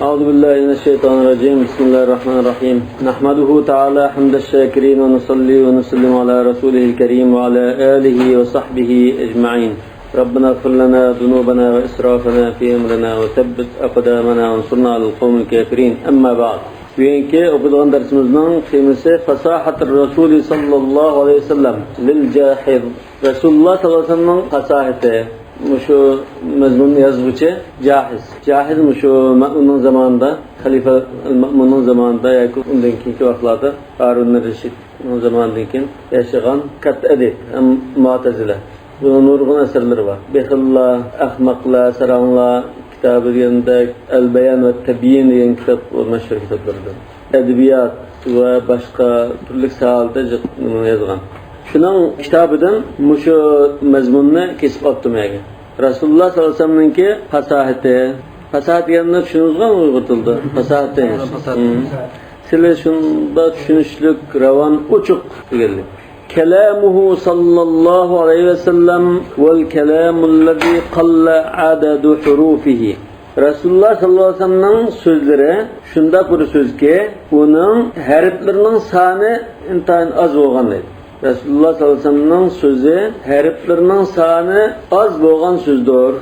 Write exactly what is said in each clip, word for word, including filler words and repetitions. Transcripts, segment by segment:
أعوذ بالله من الشيطان الرجيم. بسم الله الرحمن الرحيم. نحمده تعالى حمد الشاكرين، ونصلي ونسلم على رسوله الكريم وعلى آله وصحبه أجمعين. ربنا اغفر لنا ذنوبنا وإسرافنا في أمرنا وثبت أقدامنا وانصرنا على القوم الكافرين. أما بعد. بۈگۈنكى ئوقۇيدىغان دەرسىمىزنىڭ تېمىسى فصاحة الرسول صلى الله عليه وسلم للجاحظ. رەسۇلۇللاھ سەللەللاھۇ ئەلەيھى ۋەسەللەمنىڭ پاساھىتى. مۇشۇ مەزمۇننى يازغۇچى جاھىز. جاھىز مۇشۇ مەئمۇننىڭ زامانىدا، خەلىپە مەئمۇننىڭ زامانىدا ياكى ئۇندىن كېيىنكى ۋاقىتلاردا ھارۇن رەشىدنىڭ زامانىدىن كېيىن ياشىغان كاتتا ئەدىب ھەم مۇئتەزىلە. بۇنىڭ نۇرغۇن ئەسەرلىرى بار. بېخىللار، ئەخمەقلەر، ساراڭلار كىتابى دېگەندەك، ئەل بايان ۋە تەبيىن دېگەن كىتاب مەشھۇر كىتابلىرىدىن. ئەدەبىيات ۋە باشقا تۈرلۈك ساھەلەردە جىق نېمە يازغان. شۇنىڭ كىتابىدىن مۇشۇ مەزمۇننى كېسىپ ئاپتىم يەرگە. رەسۇلۇللاھ سەللەللاھۇ ئەلەيھى ۋەسەللەمنىڭكى پاساھىتى. پاساھەت دېگەننى چۈشىنىسىزغۇ ئۇيغۇر تىلىدا؟ پاساھەت دەيمىز. پاساھەت. مم. تىلى شۇنداق چۈشىنىشلىك، راۋان، ئوچۇق دېگەنلىك. كلامه صلى الله عليه وسلم والكلام الذي قل عدد حروفه. رەسۇلۇللاھ سەللەللاھۇ ئەلەيھى ۋەسەللەمنىڭ سۆزلىرى شۇنداق بىر سۆزكى، ئۇنىڭ ھەرپلىرىنىڭ سانى ئىنتايىن ئاز بولغان دەيدۇ. رەسۇلۇللاھ سەللەللاھۇ ئەلەيھى ۋەسەللەمنىڭ سۆزى ھەرپلىرىنىڭ سانى ئاز بولغان سۆزدۇر.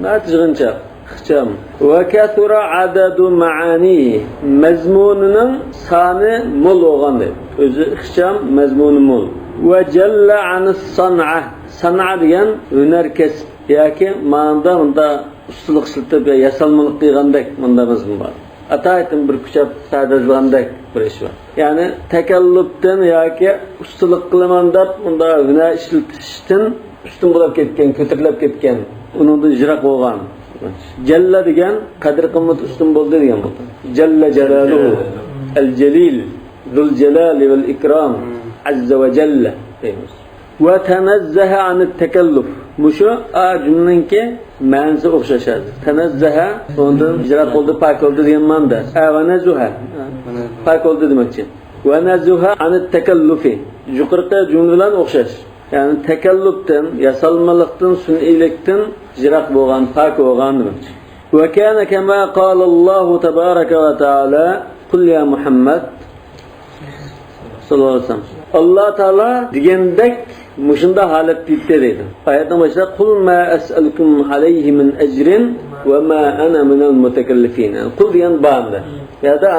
ناھايىتى يىغىنچاق، ئىخچام. وكثر عدد معانيه. مەزمۇنىنىڭ سانى مول بولغان دەيدۇ. ئۆزى ئىخچام، مەزمۇنى مول. وجل عن الصنعة. سانئە دېگەن ھۈنەر، كەسىپ ياكى ماندا مۇندا ئۇستىلىق ئىشلىتىپ يا ياسالمىلىق قىلغاندەك مۇندا مەزمۇن بار. ئاتايىتىن بىر كۈچەپ سادىرلىغاندەك بىر ئىش بار. يەنى تەكەللۇپتىن ياكى ئۇستىلىق قىلىمەن دەپ مۇندا ھۈنەر ئىشلىتىشتىن ئۈستۈن بولۇپ كەتكەن، كۆتۈرۈلۈپ كەتكەن، ئۇنىڭدىن يىراق بولغان. جەللە دېگەن قەدىر-قىممىتى ئۈستۈن بولدى دېگەن بولىدۇ. جەللە جالالۇھۇ، ئەل جەلىل، زۇل جالالى ۋەل ئىكرام، ئەززە ۋە جەللە دەيمىز. ۋە تەنەززەھە ئەنىت تەكەللۇپ. مۇشۇ ئا جۈملىنىڭكى مەنىسى ئوخشاش ھازىر. تەنەززەھە، ئۇنىڭدىن يىراق بولدى، پاك بولدى دېگەن مەنىدە. ئە، ۋە نەززۇھە، پاك بولدى دېمەكچى. ۋە نەززۇھە ئەنىت تەكەللۇپى. يۇقىرىقى جۈملە بىلەن ئوخشاش. يەنى تەكەللۇپتىن، ياسالمىلىقتىن، سۈنئىيلىكتىن يىراق بولغان، پاك بولغان دېمەكچى. وكان كما قال الله تبارك وتعالى، قل يا محمد صلى الله عليه وسلم. ئاللا تائالا دېگەندەك مۇشۇنداق ھالەتتە ئېيتتى دەيدۇ. ئايەتنىڭ باشىدا، قل ما أسألكم عليه من أجر وما أنا من المتكلفين. يەنى قۇل دېگەن بار ئەمدى. بۇ يەردە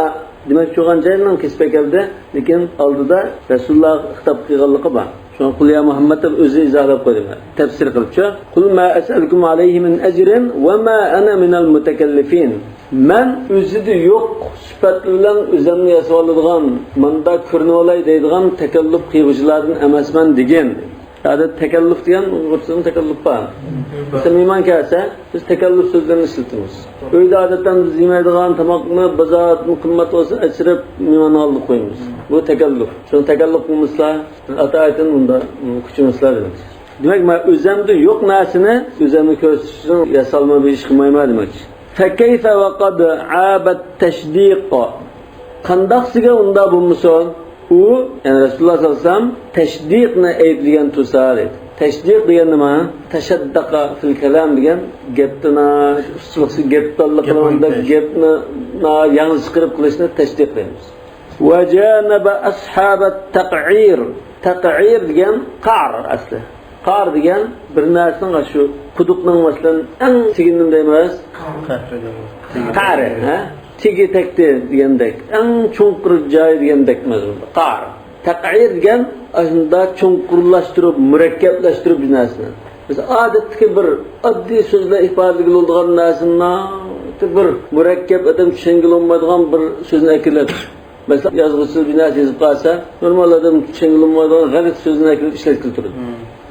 دېمەكچى بولغان جايلىرىنىڭ كېسىپ ئەكەلدى، لېكىن ئالدىدا رەسۇلۇللاھقا خىتاب قىلغانلىقى بار. شۇڭا قۇل يا مۇھەممەد دەپ ئۆزى ئىزاھلاپ قويدى. تەپسىر قىلىپچۇ. قل ما أسألكم عليه من أجر وما أنا من المتكلفين. مەن ئۆزىدە يوق سۈپەت بىلەن ئۆزەمنى ياسىۋالىدىغان، ماندا كۆرۈنۈۋالاي دەيدىغان تەكەللۇپ قىلغۇچىلاردىن ئەمەسمەن دېگەن. ئادەتتە تەكەللۇپ دېگەن ئۇيغۇرچىدا تەكەللۇپ بار. مەسىلەن، مېھمان كەلسە، بىز تەكەللۇپ سۆزلەرنى ئىشلىتىمىز. ئۆيدە ئادەتتە بىز يېمەيدىغان تاماقنى بازاردىن قىممەت بولسا ئەچىرىپ مېھمانغا ئالدۇرۇپ قويىمىز. بۇ تەكەللۇپ. شۇنى تەكەللۇپ قىلمىسىلا، ئاتايىتىن بۇندا كۈچىمىسىلا دېمەكچى. دېمەك، مەن ئۆزەمدە يوق نەرسىنى ئۆزەمگە كۆرسىتىشنىڭ ياسالما بىر ئىش قىلمايمەن دېمەكچى. فكيف وقد عاب التشديق. قانداقسىگە ئۇنداق بولمىسۇن؟ ئۇ، يەنى رەسۇلۇللاھ سەللەللاھۇ ئەلەيھى ۋەسەللەم تەشدىقنى ئەيىبلىگەن تۇرسا دەيدۇ. تەشدىق دېگەن نېمە؟ تەشەددەقە فىل كەلام دېگەن گەپتە ئۇستىلىقسىز گەپتاللىق قىلغاندا گەپنى ياڭزا چىقىرىپ قىلىشنى تەشدىق دەيمىز. وجانب أصحاب التقعير. تەقئىر دېگەن قەر ئەسلى. قەر دېگەن بىر نەرسىنىڭ شۇ قۇدۇقنىڭ، مەسىلەن، ئەڭ تېگىنىنى دەيمىز. قەرى، ھە؟ تېگى تەكتى دېگەندەك، ئەڭ چوڭقۇر جاي دېگەندەك مەزمۇندا. قەر. تەقئىر دېگەن ئاشۇنداق چوڭقۇرلاشتۇرۇپ، مۇرەككەپلەشتۈرۈپ بىر نەرسىنى. بىز ئادەتتىكى بىر ئاددىي سۆز بىلەن ئىپادىلىگىلى بولىدىغان نەرسىنى بىر مۇرەككەپ، ئادەم چۈشەنگىلى بولمايدىغان بىر سۆزنى ئەكېلىپ، مەسىلەن، يازغۇچى بىر نەرسە يېزىپ قالسا، نورمال ئادەم چۈشەنگىلى بولمايدىغان غەلىتە سۆزنى ئەكېلىپ ئىشلەتكىلى تۇرىدۇ.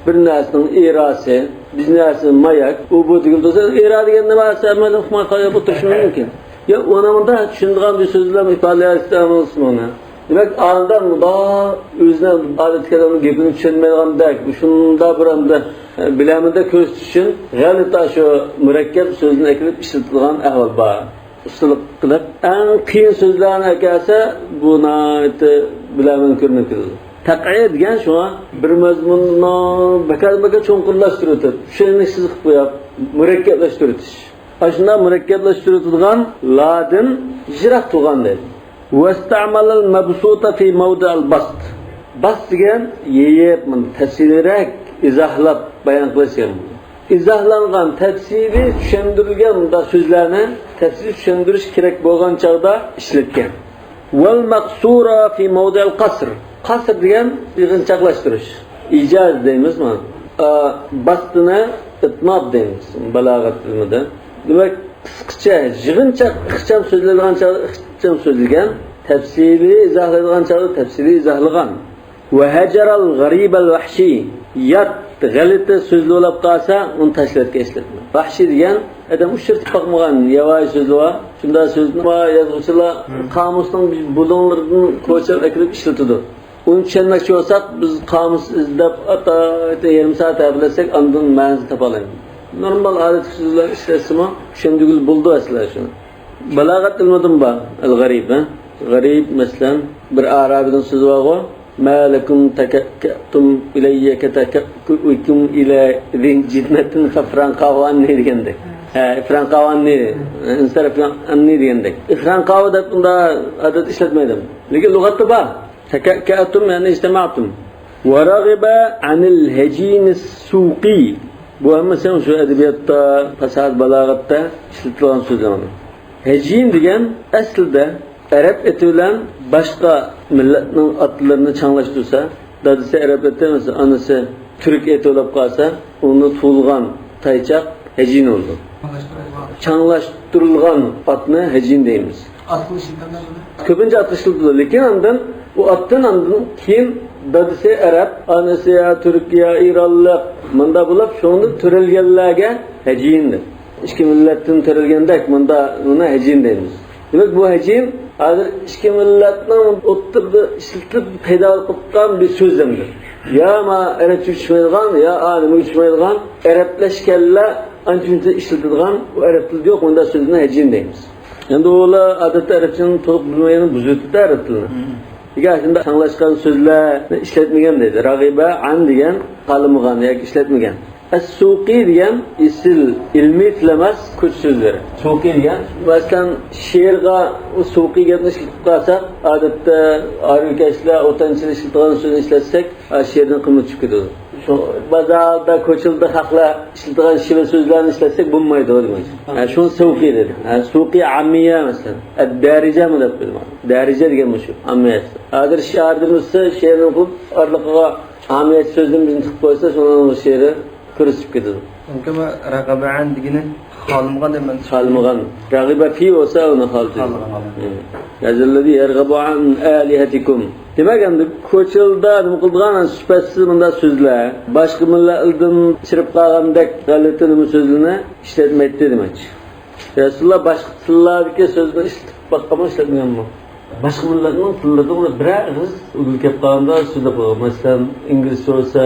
بىر نەرسىنىڭ ئېراسى، بىر نەرسىنىڭ ماياك، ئۇ بۇ دېگىلى تۇرسا، ئېرا دېگەن نېمە دېسە، ھەممە ئۇقماي قالىدۇ، ئولتۇرۇشى مۇمكىن. يا ئۇنى مۇنداق چۈشىنىدىغان بىر سۆز بىلەن ئىپادىلەيسىز ئۇنى. دېمەك، ئاندا مۇنداق ئۆزىنىڭ ئادەتتىكى ئادەمنىڭ گېپىنى چۈشەنمەيدىغاندەك، شۇنداق بىر ئەمدى، ئە، بىلەرمەن دەپ كۆرسىتىش ئۈچۈن غەلىتە شۇ مۇرەككەپ سۆزنى ئەكىلىپ ئىشلىتىدىغان ئەھۋال بار. ئۇستىلىق قىلىپ، ئەڭ قىيىن سۆزلەرنى ئەكەلسە، بۇ ناھايىتى بىلەرمەن كۆرۈنۈپ كېتىدۇ. تەقئىر دېگەن شۇڭا بىر مەزمۇننى بەكرەك-بەكرەك چوڭقۇرلاشتۇرۇۋېتىپ، چۈشەنمىسىز قىلىپ قويۇپ، مۇرەككەپلەشتۈرۈۋېتىش. ئاشۇنداق مۇرەككەپلەشتۈرۈلىدىغان لادىن يىراق تۇرغان دەيدۇ. واستعمل المبسوط في موضع البسط. باسط دېگەن يېيىپ، مۇنداق تەپسىلىيرەك ئىزاھلاپ بايان قىلىش دېگەن. ئىزاھلانغان، تەپسىلىي چۈشەندۈرۈلگەن مۇنداق سۆزلەرنى تەپسىلىي چۈشەندۈرۈش كېرەك بولغان چاغدا ئىشلەتكەن. والمقصور في موضع القصر. قەسر دېگەن يىغىنچاقلاشتۇرۇش. ئىجاز دەيمىز مانا. ئا، باستىنى ئىتناب دەيمىز بالاغەت ئىلمىدا. دېمەك، قىسقىچە، يىغىنچاق، ئىخچام سۆزلەيدىغان چاغدا ئىخچام سۆزلىگەن، تەپسىلىي ئىزاھلايدىغان چاغدا تەپسىلىي ئىزاھلىغان. وهجر الغريب الوحشي. يات، غەلىتە سۆزلەپ قالسا، ئۇنى تاشلىۋەتكەن ئىشلەتمە. ۋەھشىي دېگەن ئادەم ئۇچرىتىپ باقمىغان ياۋايى سۆزلەر بار. شۇنداق سۆزنى بار يازغۇچىلار، مم، قامۇسنىڭ بۇلۇڭلىرىدىن كوچىلاپ ئەكىلىپ ئىشلىتىدۇ. ئۇنى چۈشەنمەكچى بولساق، بىز قامۇس ئىزدەپ، ئاتا-، ئاتا يېرىم سائەت ھەپىلەتسەك، ئاندىن مەنىسىنى تاپالايمىز. نورمال ئادەتتىكى سۆزلەر ئىشلەتسىمۇ، چۈشەندۈرگىلى بولىدۇ ئەسلى شۇنى. بالاغەت ئىلمىدىن بار، ئەل-غەرىب، ھە؟ غەرىب، مەسىلەن، بىر ئارابىدىن سۆزى بارغۇ، ما لكم تكأكأتم إلي كتكأكئكم إلى ذي الجنة فافرنقوا عني دېگەندەك. ھە، افرنقوا عني، انصرفوا عني دېگەندەك. افرنقوا دەپ ئۇنداق ئادەتتە ئىشلەتمەيدۇ. لېكىن لۇغەتتە بار. تكأكأتم، يەنى اجتمعتم. ورغب عن الهجين السوقي. بۇ ھەممىسى شۇ ئەدەبىياتتا، پاساھەت، بالاغەتتە ئىشلىتىلگەن سۆزلەر. ھەجىن دېگەن ئەسلىدە ئەرەب ئېتى بىلەن باشقا مىللەتنىڭ ئاتلىرىنى چاڭلاشتۇرسا، دادىسى ئەرەب ئېتى، مەسىلەن، ئانىسى تۈرك ئېتى بولۇپ قالسا، ئۇنى تۇغۇلغان تايچاق ھەجىن بولىدۇ. چاڭلاشتۇرۇلغان ئاتنى ھەجىن دەيمىز. ئاتقا ئىشلىتىلمەيدۇ. كۆپىنچە ئاتقا ئىشلىتىلىدۇ، لېكىن ئاندىن ئۇ ئاتتىن ئاندىن كېيىن دادىسى ئەرەب، ئانىسى يا تۈرك يا ئىرانلىق، مۇنداق بولۇپ، شۇنىڭدىن تۆرەلگەنلەرگە ھەجىن دەيدۇ. ئىككى مىللەتتىن تۆرەلگەندەك، مۇندا ئۇنى ھەجىن دەيمىز. دېمەك، بۇ ھەجىن ھازىر ئىككى مىللەتنىڭ ئوتتۇرىدا ئىشلىتىپ پەيدا قىلىپ قالغان بىر سۆزلەمدۇر. يا ما ئەرەبچە چۈشمەيدىغان، يا ئالىمى چۈشمەيدىغان، ئەرەبلەشكەنلەر ئانچە-مۇنچە ئىشلىتىدىغان، بۇ ئەرەب تىلىدا يوق، مۇنداق سۆزنى ھەجىن دەيمىز. ئەمدى ئۇلار ئادەتتە ئەرەبچىنى تولۇق بىلمەيدۇ، بۇزۇۋېتىدۇ ئەرەب تىلىنى. مم. ئەگەر شۇنداق چاڭلاشقان سۆزلەرنى ئىشلەتمىگەن دەيدۇ. رەغىبە ئەن دېگەن خالىمىغان ياكى ئىشلەتمىگەن. ئەس-سۇقى دېگەن ئېسىل ئىلمىي تىل ئەمەس، كوچا سۆزلىرى. سۇقى دېگەن، مەسىلەن، شېئىرغا ئۇ سۇقى گەپنى ئىشلىتىپ قالساق، ئادەتتە ھارۋىكەشلەر، ئوتەنچىلەر ئىشلىتىدىغان سۆزنى ئىشلەتسەك، ئا، شېئىرنىڭ قىممىتى چۈشۈپ كېتىدۇ. شۇ بازاردا، كوچىلاردا خەقلەر ئىشلىتىدىغان شېۋە سۆزلەرنى ئىشلەتسەك بولمايدۇ دېمەكچى. ھە، شۇنى سۇقى دېدى. ھە، سۇقى ئاممىيە مەسىلەن. ئەددەرىجەمۇ دەپ قويدۇم. دەرىجە دېگەن مۇشۇ، ئاممىيە. ھازىر شائىردىن بىرسى شېئىرنى ئوقۇپ، ئارىلىقىغا ئاممىيەت سۆزىدىن بىرنى تىقىپ قويسا، شۇنىڭ شېئىرى كۆرسىتىپ كېتىدۇ. چۈنكى مەن رەغەبەن دېگىنى خالىمىغان دەپ مەن. خالىمىغان. رەغىبە فى بولسا ئۇنى خالىدى. خالىمىغان. ھە. ھازىرلىدى يەرغەبۇ ئەن ئالىھەتىكۇم. دېمەك، ئەمدى كوچىلاردا نېمە قىلىدىغان سۈپەتسىز مۇنداق سۆزلەر، باشقا مىللەتلەردىن چىرىپ قالغاندەك غەلىتە نېمە سۆزلەرنى ئىشلەتمەيتتى دېمەكچى. رەسۇلۇللا باشقا تىللاردىكى سۆزنى ئىشلىتىپ باققانمۇ، ئىشلەتمىگەنمۇ؟ باشقا مىللەتنىڭ تىللىرىدا ئۇنى بىرەر ئېغىز ئۆگىنىپ كەپ قالغاندا سۆزلەپ قويغان. مەسىلەن، ئىنگلىزچە بولسا،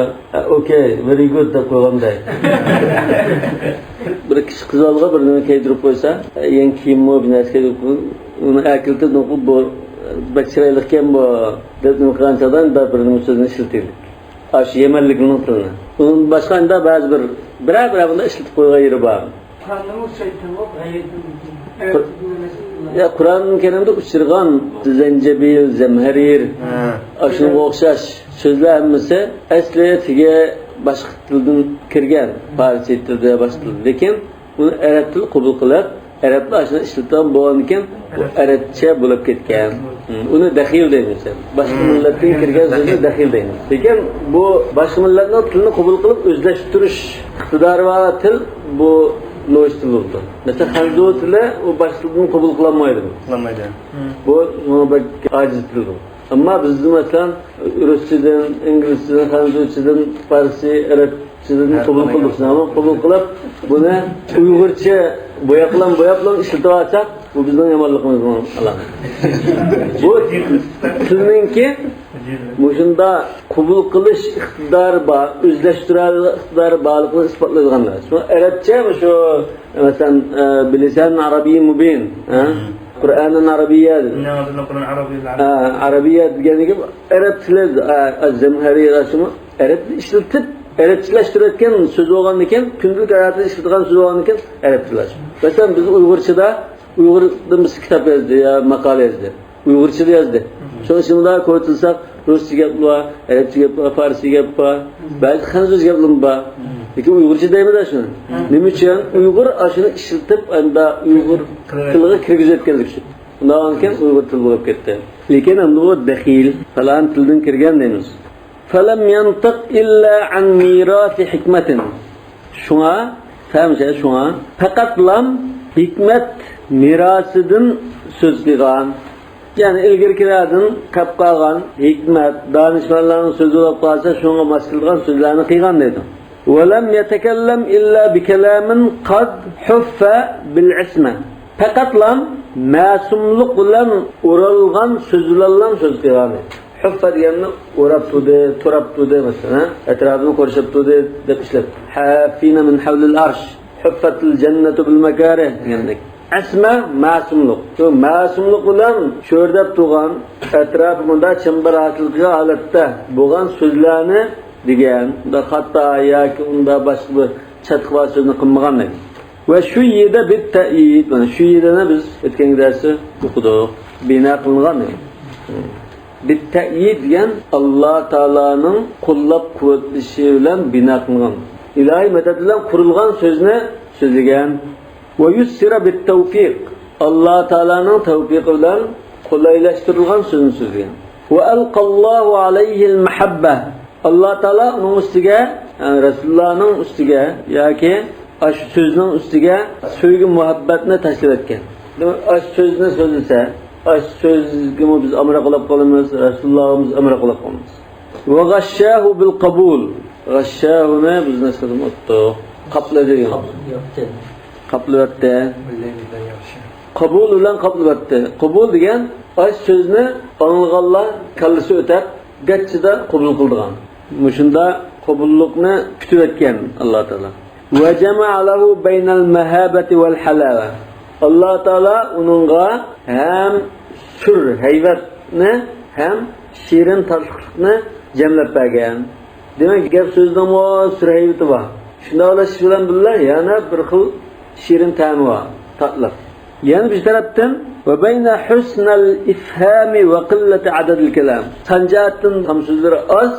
ئوكەي، ۋېرى گۇد دەپ قويغاندەك. بىر كىچىك قىز بالىغا بىر نېمە كىيدۈرۈپ قويسا، يېڭى كىيىممۇ، بىر نەرسە كىيدۈرۈپ قويسا، ئۇنى ئەركىلىتىپ، بۇ بەك چىرايلىق ئىكەن بۇ، دەپ نېمە قىلغان چاغدا بىر نېمە سۆزنى ئىشلىتەيلى. ئاشۇ يەمەنلىكنىڭ تىلىنى. ئۇنىڭدىن باشقا ئەمدى بەزى بىر، بىرەر، بىرەر بۇنداق ئىشلىتىپ قويغان يېرى بار. قۇرئاننىڭمۇ سۆيدى، غەيرىتى. قۇر-، يا، قۇرئان كەرىمدە ئۇچرىغان زەنجەبىل، زەمھەرىر، ھە، ئاشۇنىڭغا ئوخشاش سۆزلەر ھەممىسى ئەسلى تېگى باشقا تىلدىن كىرگەن، پارسچە تىلدا، باشقا تىلدا. لېكىن ئۇنى ئەرەب تىلى قوبۇل قىلىپ، ئەرەبلەر ئاشۇنى ئىشلىتىدىغان بولغاندىكىن، ئۇ ئەرەبچە بولۇپ كەتكەن. ئۇنى دەخىل دەيمىز. باشقا مىللەتتىن كىرگەن سۆزنى دەخىل دەيمىز. لېكىن بۇ باشقا مىللەتنىڭ تىلىنى قوبۇل قىلىپ ئۆزلەشتۈرۈش ئىقتىدارى بار تىل بۇ نوچى تىلى بولىدۇ. مەسىلەن، خەنزۇ تىلى ئۇ باشقا تىلدىن قوبۇل قىلالمايدۇ. قىلالمايدۇ. بۇ شۇڭا بەك ئاجىز تىل بۇ. ئەمما بىزدە، مەسىلەن، رۇسچىدىن، ئىنگلىزچىدىن، خەنزۇچىدىن، پارسى، ئەرەبچىدىن قوبۇل قىلدۇق. شۇنداقمۇ؟ قوبۇل قىلىپ، بۇنى ئۇيغۇرچە بوياپلام، بوياپلام ئىشلىتىۋالساق، بۇ بىزنىڭ يامانلىقىمىزغا ئالامەت. بۇ تىلنىڭكى مۇشۇنداق قوبۇل قىلىش ئىقتىدارى بار، ئۆزلەشتۈرەلىش ئىقتىدارى بارلىقىنى ئىسپاتلايدىغان نەرسە. شۇڭا ئەرەبچە مۇشۇ، مەسىلەن، ئە، بىلىسان ئارابىي مۇبىن، ھە؟ قۇرئانىن ئارابىييە. ھە، ئارابىييە دېگەنلىكى ئەرەب تىلى، ئە، ئەز-زەمھەرىر شۇمۇ ئەرەبنى ئىشلىتىپ، ئەرەبچىلەشتۈرۈۋەتكەن سۆز بولغاندىكىن، كۈندىلىك ھاياتىدا ئىشلىتىدىغان سۆز بولغاندىكىن ئەرەبچىلەش. مەسىلەن، بىز ئۇيغۇرچىدا، ئۇيغۇردىن بىرسى كىتاب يازدى يا ماقالە يازدى. ئۇيغۇرچىدا يازدى. شۇنىڭ ئىچىدە كوتىلساق، رۇسچە گەپ بار، ئەرەبچە گەپ بار، فارسچە گەپ بار، بەزى خەنزۇچە گەپلىرىمۇ بار. لېكىن ئۇيغۇرچە دەيمىز شۇنى. نېمە ئۈچۈن؟ ئۇيغۇر ئاشۇنى ئىشلىتىپ، ئەمدى ئۇيغۇر تىلىغا كىرگۈزۈۋەتكەنلىكى ئۈچۈن. ئۇنداق بولغاندىكىن ئۇيغۇر تىلى بولۇپ كەتتى. لېكىن ئەمدى ئۇ دەخىل، پالان تىلدىن كىرگەن دەيمىز. فلم ينطق إلا عن ميراث حكمة. شۇڭا، فەمشە، شۇڭا، پەقەتلام ھېكمەت مىراسىدىن سۆز قىلغان. يەنى ئىلگىرىكىلەردىن قېلىپ قالغان ھېكمەت، دانىشمەنلەرنىڭ سۆزى بولۇپ قالسا، شۇنىڭغا ماس كېلىدىغان سۆزلەرنى قىلغان دەيدۇ. ولم يتكلم إلا بكلام قد حف بالعصمة. پەقەتلام مەسۇملۇق بىلەن ئورالغان سۆز بىلەنلا سۆز قىلغان. ھۇففە دېگەننى ئوراپ تۇردى، توراپ تۇردى، مەسىلەن، ھە؟ ئەتراپىنى قورشاپ تۇردى دەپ ئىشلەپ. حافين من حول العرش، حفت الجنة بالمكاره دېگەندەك. ئەسمە، مەسۇملۇق. شۇ مەسۇملۇق بىلەن چۆرىدەپ تۇرغان، ئەتراپى مۇنداق چەمبەر ھاسىل قىلغان ھالەتتە بولغان سۆزلەرنى دېگەن. ئۇنداق خاتا ياكى ئۇنداق باشقا بىر چاتىقى بار سۆزنى قىلمىغان دەيدۇ. وشيد بالتأييد، مانا شۇييىدنى بىز ئۆتكەنكى دەرستە ئوقۇدۇق. بىنا قىلىنغان دېگەن. بالتأييد دېگەن ئاللا تائالانىڭ قوللاپ قۇۋۋەتلىشى بىلەن بىنا قىلىنغان. ئىلاھىي مەدەت بىلەن قۇرۇلغان سۆزنى سۆزلىگەن. ويسر بالتوفيق، ئاللا تائالانىڭ تەۋپىقى بىلەن قولايلاشتۇرۇلغان سۆزنى سۆزلىگەن. وألقى الله عليه المحبة، ئاللا تائالا ئۇنىڭ ئۈستىگە، يەنى رەسۇلۇللانىڭ ئۈستىگە ياكى ئاشۇ سۆزنىڭ ئۈستىگە سۆيگۈ مۇھەببەتنى تاشلىۋەتكەن. دېمەك، ئاشۇ سۆزنى سۆزلىسە، ئاشۇ سۆزگىمۇ بىز ئامراق بولۇپ قالىمىز، رەسۇلۇللاغىمۇ بىز ئامراق بولۇپ قالىمىز. وغشاه بالقبول. غشاھۇنى بىز نەسلىدىن ئۆتتۇق. قاپلىدى دېگەن. قاپلىۋەتتى. قاپلىۋەتتى. بىللەيمىزدە ياخشى. قوبۇل بىلەن قاپلىۋەتتى. قوبۇل دېگەن ئاشۇ سۆزنى ئاڭلىغانلار كاللىسى ئۆتەپ، گاچچىدا قوبۇل قىلىدىغان. مۇشۇنداق قوبۇللۇقنى كۈتۈۋەتكەن ئاللا تائالا. وجمع له بين المهابة والحلاوة. ئاللا تائالا ئۇنىڭغا ھەم سۈر ھەيۋەتنى، ھەم شېرىن تاتلىقلىقنى جەملەپ بەرگەن. دېمەك، گەپ سۆزنىڭمۇ سۈر ھەيۋىتى بار. شۇنداقلىشىش بىلەن بىللە يەنە بىر خىل شېرىن تەمى بار، تاتلىق. يەنە بىر تەرەپتىن، وبين حسن الإفهام وقلة عدد الكلام. سان جەھەتتىن ھەم سۆزلىرى ئاز،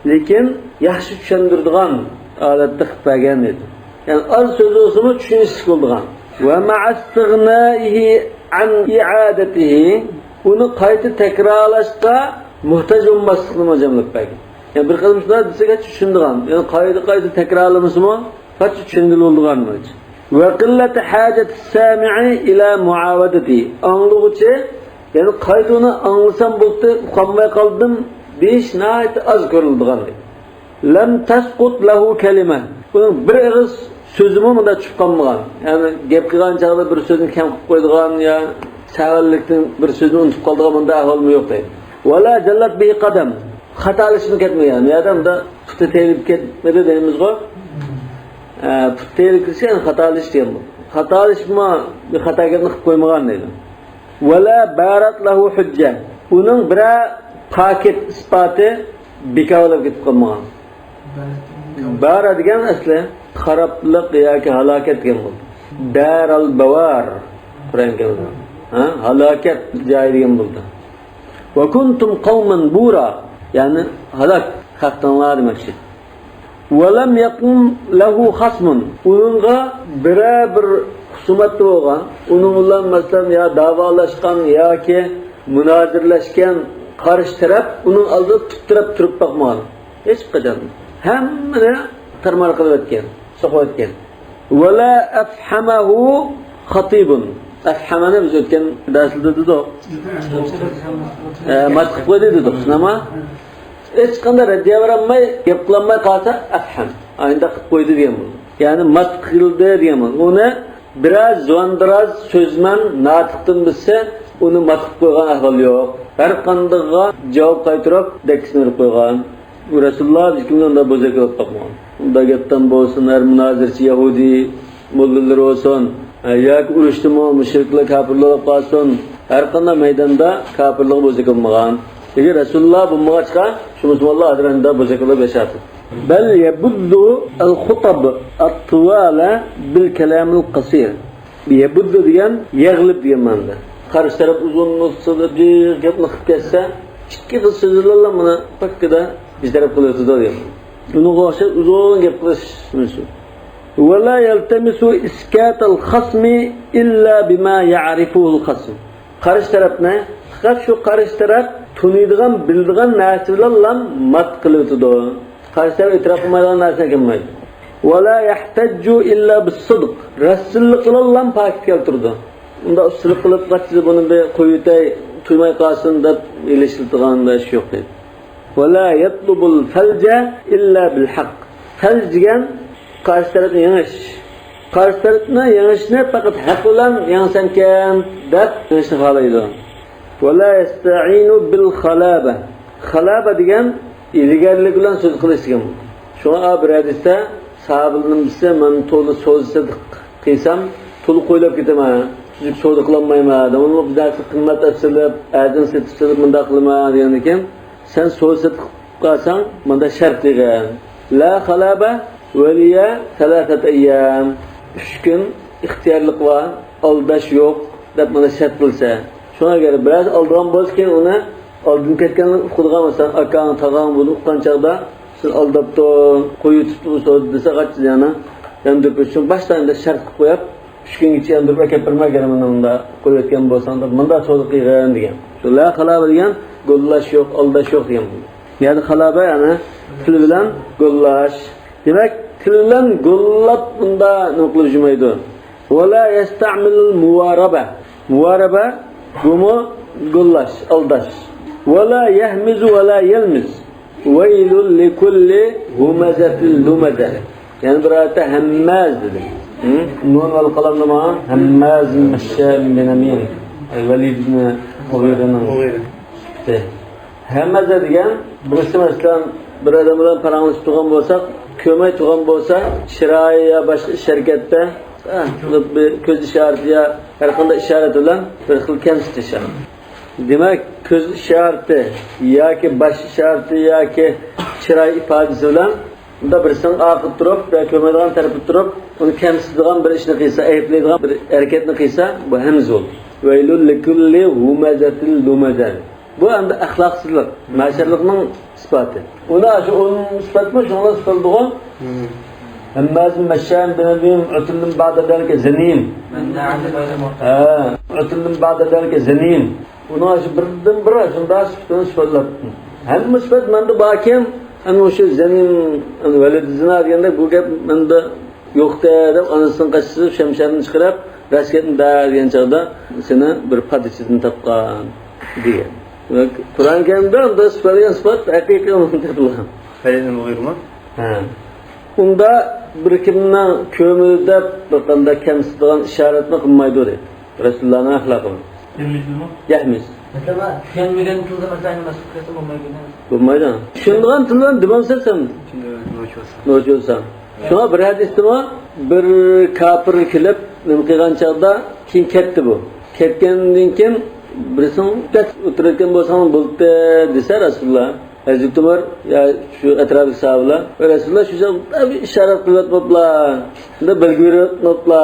لېكىن ياخشى چۈشەندۈرىدىغان ھالەتتە قىلىپ بەرگەن دېدى. يەنى ئاز سۆز بولسىمۇ چۈشىنىشلىك بولىدىغان. ومع استغنائه عن إعادته، ئۇنى قايتا تەكرارلاشقا موھتاج بولماسلىقنىمۇ جەملەپ بەرگەن. يەنى بىر قېتىم شۇنداق دېسەك، چۈشىنىدىغان. يەنى قايتا قايتا تەكرارلىمىسىمۇ، قاچا چۈشەنگىلى بولىدىغان بولىدۇ. وقلة حاجة السامع إلى معاودته. ئاڭلىغۇچى، يەنى قايتا ئۇنى ئاڭلىسام بولدى، ئۇقالماي قالدىم دېيىش ناھايىتى ئاز كۆرۈلىدىغان. لم تسقط له كلمة. ئۇنىڭ بىر ئېغىز سۆزىمۇ مۇنداق چۈشۈپ قالمىغان. يەنى گەپ قىلغان چاغدا بىر سۆزنى كەم قىلىپ قويىدىغان يا سەھۋەنلىكتىن بىر سۆزنى ئۇنتۇپ قالىدىغان مۇنداق ئەھۋالمۇ يوق دەيدۇ. ولا زلت به قدم. خاتالىشىپمۇ كەتمىگەن. يا ئادەمدە پۇتى تېيىلىپ كەتمىدى دەيمىزغۇ. ئە، پۇت تېيىلىپ كېتىشى، يەنى خاتالىشىش دېگەن بۇ. خاتالىشىپمۇ بىر خاتا گەپنى قىلىپ قويمىغان دەيدۇ. ولا بارت له حجة. ئۇنىڭ بىرەر پاكىت ئىسپاتى بىكار بولۇپ كېتىپ قالمىغان. بارا دېگەن ئەسلى خارابلىق ياكى ھالاكەت دېگەن بولىدۇ. دارال بوار. قۇرئان كەرىمدە. ھە؟ ھالاكەت جايى دېگەن بولىدۇ. وكنتم قوما بورا، يەنى ھالاك خەقتىڭلار دېمەكچى. ولم يقم له خصم، ئۇنىڭغا بىرەر بىر خۇسۇمەتتە بولغان، ئۇنىڭ بىلەن مەسىلەن يا داۋالاشقان ياكى مۇنازىرىلەشكەن قارشى تەرەپ ئۇنىڭ ئالدىدا پۇت تىرەپ تۇرۇپ باقمىغان. ھېچقاچان. ھەممىنى تارمار قىلىۋەتكەن، سوقۇۋەتكەن. ولا أفحمه خطيب. ئەفھەمەنى بىز ئۆتكەن دەرسلەردە دېدۇق. ئە، مات قىلىپ قويدى دېدۇق. شۇنداقمۇ؟ ھېچقانداق رەددىيە بېرەلمەي، گەپ قىلالماي قالسا، ئەفھەم. ئاينداق قىلىپ قويدى دېگەن بولىدۇ. يەنى مات قىلدى دېگەن بولىدۇ. ئۇنى بىرەر زۇۋاندىراز سۆزمەن ناتىقتىن بىلسە، ئۇنى مات قىلىپ قويغان ئەھۋال يوق. ھەر قاندىقىغا جاۋاب قايتۇرۇپ، دەككىسىنى ئۇرۇپ قويغان. رەسۇلۇللا ھېچكىمنى ئۇنداق بوزەك قىلىپ باقمىغان. ئۇنداق گەپتىن بولسۇن، ھەر مۇنازىرىچى يەھۇدىي موللىلىرى بولسۇن، ياكى ئۇرۇشتىمۇ مۇشرىكلار، كاپىرلار بولۇپ قالسۇن، ھەر قانداق مەيداندا كاپىرلارغا بوزەك قىلمىغان. لېكىن رەسۇلۇللا بولمىغاچقا، شۇ مۇسۇلمانلار ھازىر ئەمدى بوزەك قىلىپ ياشاپتۇ. بل يبذ الخطب الطوال بالكلام القصير. يبذ دېگەن يىغلاپ دېگەن مەنىدە. قارشى تەرەپ ئۇزۇن نۇسخىدا بىر گەپنى قىلىپ كەتسە، ئىككى خىل سۆزلەرلا مانا پاككىدا بىر تەرەپ قىلىۋېتىدۇ دېگەن. ئۇنىڭغا ئوخشاش ئۇزۇن گەپ قىلىش مۇشۇ. ولا يلتمس إسكات الخصم إلا بما يعرفه الخصم. قارشى تەرەپنى پەقەت شۇ قارشى تەرەپ تونۇيدىغان، بىلىدىغان نەرسە بىلەنلا مات قىلىۋېتىدۇ. قارشى تەرەپ ئېتىراپ قىلمايدىغان نەرسىنى قىلمايدۇ. ولا يحتج إلا بالصدق. راستچىللىق بىلەنلا پاكىت كەلتۈرىدۇ. ئۇنداق ئۇسسۇلۇق قىلىپ، قاچىدە بۇنى بىر قويۇۋېتەي، تۇيماي قالسۇن دەپ ئېلىشىلىدىغان ئىش يوق دەيدۇ. ولا يطلب الفلج إلا بالحق. فەلج دېگەن قارشى تەرەپنى يېڭىش. قارشى تەرەپنى يېڭىشنى پەقەت ھەق بىلەن يەڭسەمكەن دەپ يېڭىشنى خالايدۇ. ولا يستعين بالخلابة. خلابة دېگەن ھىيلىگەرلىك بىلەن سۆز قىلىش دېگەن. شۇڭا بىر ھەدىستە ساھابىلەرنىڭ بىرسى، مەن تولا سودا سېتىق قىلسام، تولا قويلاپ كېتىمەن. تۈزۈك سودا قىلالمايمەن. داۋاملىق بىر نەرسە قىممەت ئەپ سېلىپ، ئەرزان سېتىپ سېلىپ مۇنداق قىلىمەن دېگەندىن كېيىن، سەن سودا سېتىق قىلساڭ، مۇندا شەرت دېگەن. لا خلابة ولي ثلاثة أيام. ئۈچ كۈن ئىختىيارلىق بار، ئالداش يوق دەپ مانا شەرت قىلسا. شۇڭا ئەگەر بىرەرسى ئالدىغان بولسا، كېيىن ئۇنى ئالدىن كەتكەننى ئۇقىدىغان بولسا، ئاكاڭ، تاغاڭ بۇنى ئۇققان چاغدا، سېنى ئالداپتۇ، قويۇۋېتىپتۇ بۇ سودا دېسە، قاچىدۇ يەنە. يەنە دېپىشىڭ باشتا ئەمدى شەرت قىلىپ قويۇپ، ئۈچ كۈنگىچە يەنە دېپىپ ئەكەپ بەرمەي، يەنە مانا مۇنداق قويۇۋەتكەن بولساڭ دەپ، مۇنداق سودا قىلغىن دېگەن. شۇ لا خلابة دېگەن گوللاش يوق، ئالداش يوق دېگەن. يەنى خلابة، يەنى تىل بىلەن گوللاش. دېمەك، تىل بىلەن گوللاپ بۇندا نېمە قىلىپ يۈرمەيدۇ. ولا يستعمل المواربة. مۇۋارىبە، بۇمۇ گوللاش، ئالداش. ولا يهمز ولا يلمز. ويل لكل همزة لمزة. يەنە بىر ئايەتتە ھەمماز دېدى. ھە؟ نۇن ۋەل قەلەمنى ماڭا ھەمماز مەششاء بىنەمىم. ئەي ۋەلىد ئىبنى مۇغىرەنىڭ. مۇغىرە. ھەممازە دېگەن بىرسى، مەسىلەن، بىر ئادەم بىلەن پاراڭلىشىپ تۇرغان بولساق، كۆرمەي تۇرغان بولسا، چىرايى يا باشقا ئىش ھەرىكەتتە، ئە، بىر كۆز ئىشارىتى يا ھەر قانداق ئىشارەت بىلەن بىر خىل كەمسىتىش. دېمەك، كۆز ئىشارىتى ياكى باش ئىشارىتى ياكى چىراي ئىپادىسى بىلەن، بۇندا بىرسىنىڭ ئارقىدا تۇرۇپ يا كۆرمەيدىغان تەرەپتە تۇرۇپ، ئۇنى كەمسىتىدىغان بىر ئىشنى قىلسا، ئەيىبلەيدىغان بىر ھەرىكەتنى قىلسا، بۇ ھەمزە بولىدۇ. ۋەيلۇل لىكۇللى ھۇمەزەتىل لۇمەزە. بۇ ئەمدى ئەخلاقسىزلىق، مەشەرلىقنىڭ سۈپەتى. ئۇنى شۇ ئۇن سۈپەتمۇ شۇڭلار سۈپەتلىدىغۇ. ھەممازىن مەششائىن بىنەمىم، ئۆتۈلدىن بەئدە دەلكە زەنىم. ھە، ئۆتۈلدىن بەئدە دەلكە زەنىم. ئۇنىڭ شۇ بىردىن بىر شۇنداق سۈپىتىنى سۈپەتلەپتۇ. ھەممە سۈپەت مەندە باركەن، ئەنە شۇ زەنىم، ئەنە ۋەلىدى زىنا دېگەندەك بۇ گەپ مەندە يوقتە دەپ، ئانىسىنىڭ قېشىغا شەمشەرنى چىقىرىپ، راست گەپنى دە دېگەن چاغدا، سېنى بىر پادىچىدىن تاپقان دېگەن. قۇرئان كەرىمدە ئۇنداق سۈپەتلىگەن سۈپەت ھەقىقىي ئۇنىڭ تېپىلغان. ھە. ئۇندا بىر كىمنىڭ كۆمۈلدەپ بىر قانداق كەمسىتىدىغان ئىشارەتنى قىلمايدۇ دەيدۇ. رەسۇلۇللانىڭ ئەخلاقىمۇ. يەھمىز نېمە؟ يەھمىز. مەسىلەن، چۈشەنمىگەن تىلدا مەسىلەن، بولمايدۇ. بولمايدۇ. چۈشىنىدىغان تىل بىلەن دېمەمسەن سەن. چۈشىنىدىغان نوچى بولسا. نوچى بولسا. شۇڭا بىر ھەدىستىمۇ بىر كاپىر كېلىپ نېمە قىلغان چاغدا كېيىن كەتتى بۇ. كەتكەندىن كېيىن بىرسىنىڭ ئولتۇرۇۋەتكەن بولساڭ بولدى دېسە رەسۇلۇللا. ھەزرىتى ئۆمەر يا شۇ ئەتراپتىكى ساھابىلار، ئەي رەسۇلۇللا، شۇ جايدا بىر ئىشارەت قىلىۋەتمەپلا، بىر بەلگە بېرىۋەتمەپلا،